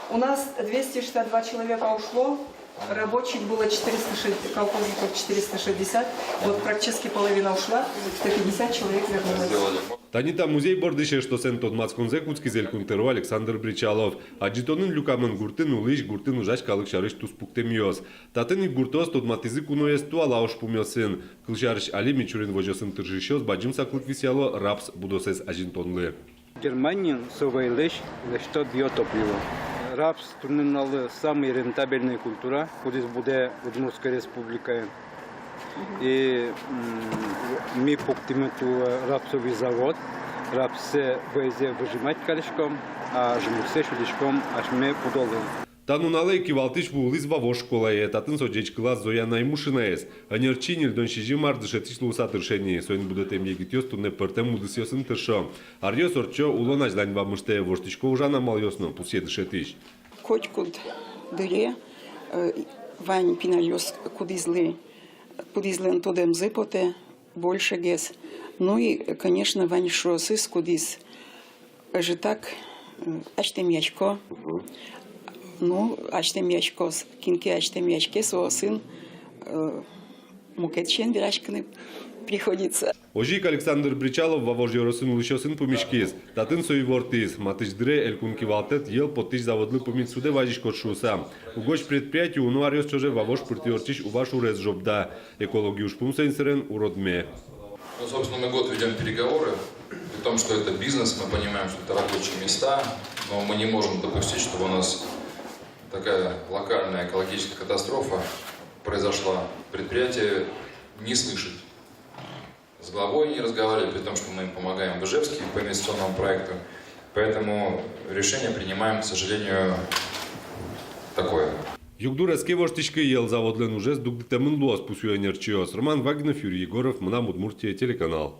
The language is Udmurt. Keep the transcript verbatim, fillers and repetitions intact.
У нас двести шестьдесят два человека ушло, рабочих было четыреста шестьдесят, колхозников четыреста шестьдесят, вот практически половина ушла, сто пятьдесят человек вернулось. Тани та музей бордысь эштосэн тодматсконзэ кутскиз Элькун тӧро Александр Бречалов. Адӟытонын люкамын гуртын улӥсь, гуртын ужась калык сярысь туспуктэмъёс. Татын ик гуртоос тодматӥзы куноез туала ужпумъёсын. Кылсярысь, али Мичурин возёсын тыршисьёс бадӟым саклык висъяло рапс будосэз азинтонлы. Германиын со вӧйлэсь лэсьто биотопливо. Рапс туннэ нуналлы самый рентабельный культура, кудӥз будэ Удмуртской Республикаын. И, м, ми пуктӥмы туэ рапсовый завод, рапссэ вӧйзэ выжимать кариськом, а жмурсэ сюдӥськом асьме пудолы. Та нуналэ кивалтӥсь вуылӥз Вавож школае, татын со ӟечкылаз Зоя Наймушинаез. Ӧнерчи ньыльдон сизьым ар дышетӥсь луыса тырше ни, соин будэтэм егитъёс туннэ пӧртэм удысъёсын тыршо. Аръёс ортчо, улон азьлань вамыштэ, воштӥсько ужан амалъёс но, пусъе дышетӥсь. Котькуд дыре, э, вань пиналъёс, кудӥзлы, кудӥзлэн тодэмзы потэ большегес. Ну и, конечно, вань шуосыз, кудӥз ӧжытак, э, азьтэмъясько. Ну, азьтэмъяськоз, кин ке азьтэмъяське, соосын, э, мукет сямен вераськыны приходится. Озьы ик Александр Бречалов Вавож ёросын улӥсьёсын пумиськиз. Татын со ивортӥз: матысь дыре Элькун кивалтэт йӧл поттӥсь заводлы пумит судэ вазиськоз шуыса. Угось предприятие уно аръёс ӵоже Вавож пыртӥ ортчись Ува шурез жобда. Экологи ужпум соин сэрен уродме. Ну, собственно, мы год ведём переговоры, при том, что это бизнес, мы понимаем, что это рабочие места, но мы не можем допустить, чтобы у нас такая локальная экологическая катастрофа произошла. Предприятие не слышит. С главой не разговаривали, при том, что мы им помогаем в Ижевске по инвестиционному проекту. Поэтому решение принимаем, к сожалению, такое. Югдур ӧз ке воштӥськы, йӧл заводлэн ужез дугдытэмын луоз, пусъё ӧнерчиос. Роман Вагинов, Юрий Егоров, «Мынам Удмуртие» телеканал.